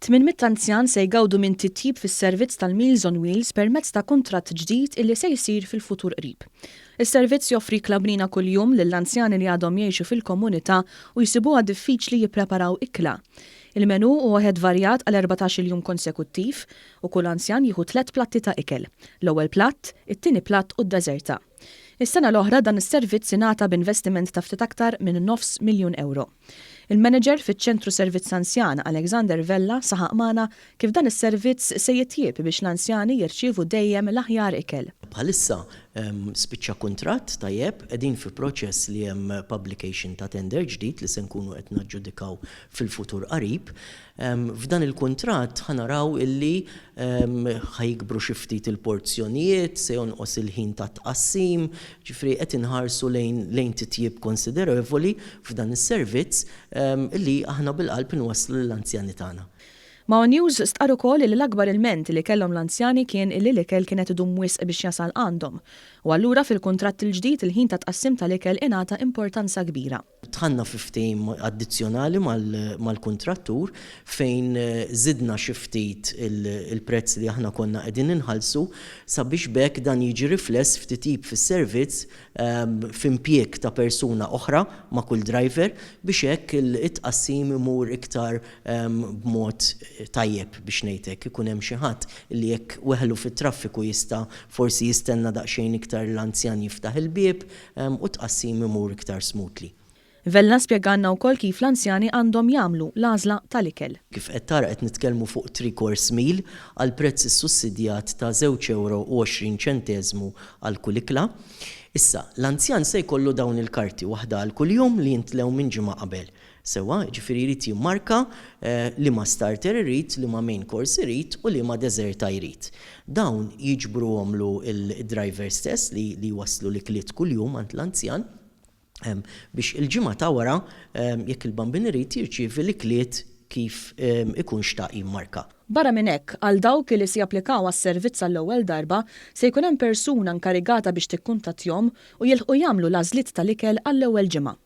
800 anzjan se jgawdu minn titjib fis-servizz tal-Meals on Wheels permezz ta' kuntratt ġdid illi se jsir fil-futur qrib. Is-servizz joffri ikla bnina kuljum lill-anzjani li għadhom jgħixu fil-komunità u jsibuha diffiċli jippreparaw ikla. Il-menù hu wieħed varjat għal 14-il jum konsekuttiv u kull anzjan jieħu tlett platti ta' ikel, l-ewwel platt, it-tieni platt u d-deżerta. Is-sena l-oħra dan is-servizz ingħata b'investiment ta' ftit aktar minn nofs miljun ewro. Il-Manager fiċ-Ċentru Servizz Anzjan, Alexander Vella, saħaq magħna kif dan is-servizz se jitjieb biex l-anzjani jirċievu dejjem l-aħjar ikel. Bħalissa spiċċa kuntratt tajjeb, qegħdin fi proċess li hemm publication ta' tender ġdid li se nkunu qed naġġudikaw fil-futur qarib. F'dan il-kuntratt ħa naraw illi ħa jikbru xi ftit il-porzjonijiet, se jonqos il-ħin tat-tqassim, ġifieri qed inħarsu lejn lejn titjib konsiderevoli f'dan is-servizz li aħna bil-qalb inwasslu lill-anzjani tagħna. Ma' one News stqarr ukoll illi l-akbar ilment li kellhom l-anzjani kien illi l-ikel kien qed idum wisq biex jasal għandhom u allura fil-kuntratt il-ġdid il-ħin tat-tqassim tal-ikel ingħata importanza kbira. Dħalna fi ftehim addizzjonali mal-kuntrattur fejn żidna xi ftit il-prezz li aħna konna qegħdin inħallsu sabiex b'hekk dan jiġi rifless f'titjib fis-servizz f'impjieg ta' persuna oħra ma' kull driver biex hekk it-tqassim imur iktar b'mod tajjeb biex ngħid hekk. Ikun hemm xi ħadd li jekk weħlu fit-traffiku jista' forsi jistenna daqsxejn iktar l-anzjan jiftaħ il-bieb u t-tqassim imur iktar smoothly. Vella spjegalna wkoll kif l-anzjani għandhom jagħmlu l-għażla tal-ikel. Kif qed tara qed nitkellmu fuq three course meal għal prezz issussidjat ta' żewġ ewro u 20 ċenteżmu għal kull ikla. Issa, l-anzjan se jkollu dawn il-karti, waħda għal kuljum li jintlew minn ġimgħa qabel. Sewwa, jiġifieri jrid jimmarka liema starter irid, liema main course irid u liema deżerta jrid. Dawn jiġbruhomlu d-driver stess li jwasslu l-ikliet kuljum għand l-anzjan biex il-ġimgħa ta' wara jekk il-Bambin irid jirċievi l-ikliet kif ikun xtaq jimmarka. Barra minn hekk, għal dawk li se japplikaw għas-servizz għall-ewwel darba, se jkun hemm persuna inkarigata biex tikkuntattjhom u jilħqu jagħmlu l-għażliet tal-ikel għall-ewwel ġimgħa.